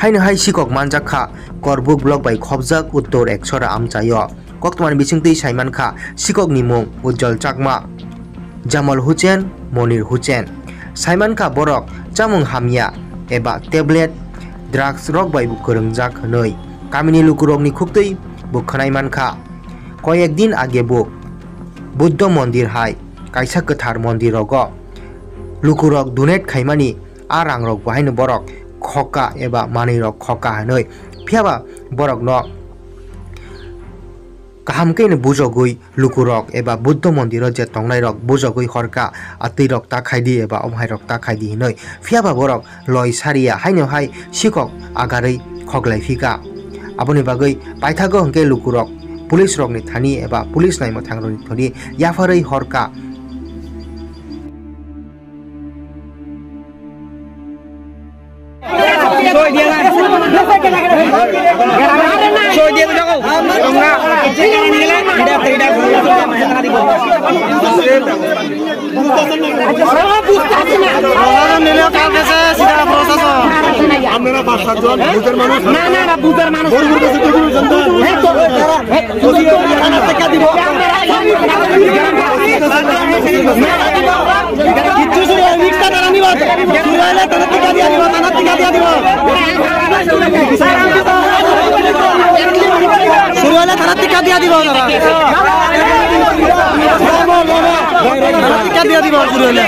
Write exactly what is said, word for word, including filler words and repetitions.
Haino hai sikok manjak kha Korbuk block bai khopjak Uttor Eksora amchaio. Koktwmani bisingtwi saiman kha sikokni mung Ujjal Chakma, Jamal Hussain, Monir Hussain. Saiman kha borok chamung hamya eba tablet, drugs rok bai bo kwrwngjak hwnwi. Kamini lukurokni khuktwi bo khwnai man kha. Koyek din age bo Buddha mondir hai kaisa kwthar mondir rogo lukurok donate khaimani a rangrok bo haino borok khokka eba manwirok khokka hinwi. Phiyaba borokno kaham khe no bujogwi lukurok eba Buddha mondiro je tongnairok bujogwi horka, a twirok ta khaidi eba omhairok ta khaidi hinwi. Phiyaba borok loi sariya haino hai sikok agarwi khoklai phika. Aboni bagwi paithago hwnkhe lukurok police rokni thani eba police naimwthangrokni thani yapharwi horka. আপনারা পাঁচ সাতজন বুঝের মানুষ। না, না, না, বুঝের মানুষ। বড় বড় কাছে তো কোনো জানতো না। থানাত টেকা দিব। কিচ্ছু শুরু হয়, রিক্সা তারা নিব। শুরু হইলে থানাত টেকা দিয়া দিব, থানাত টেকা দিয়া দিব। শুরু হইলে থানাত টেকা দিয়া দিব তারা। থানাত টেকা দিয়া দিব শুরু হইলে।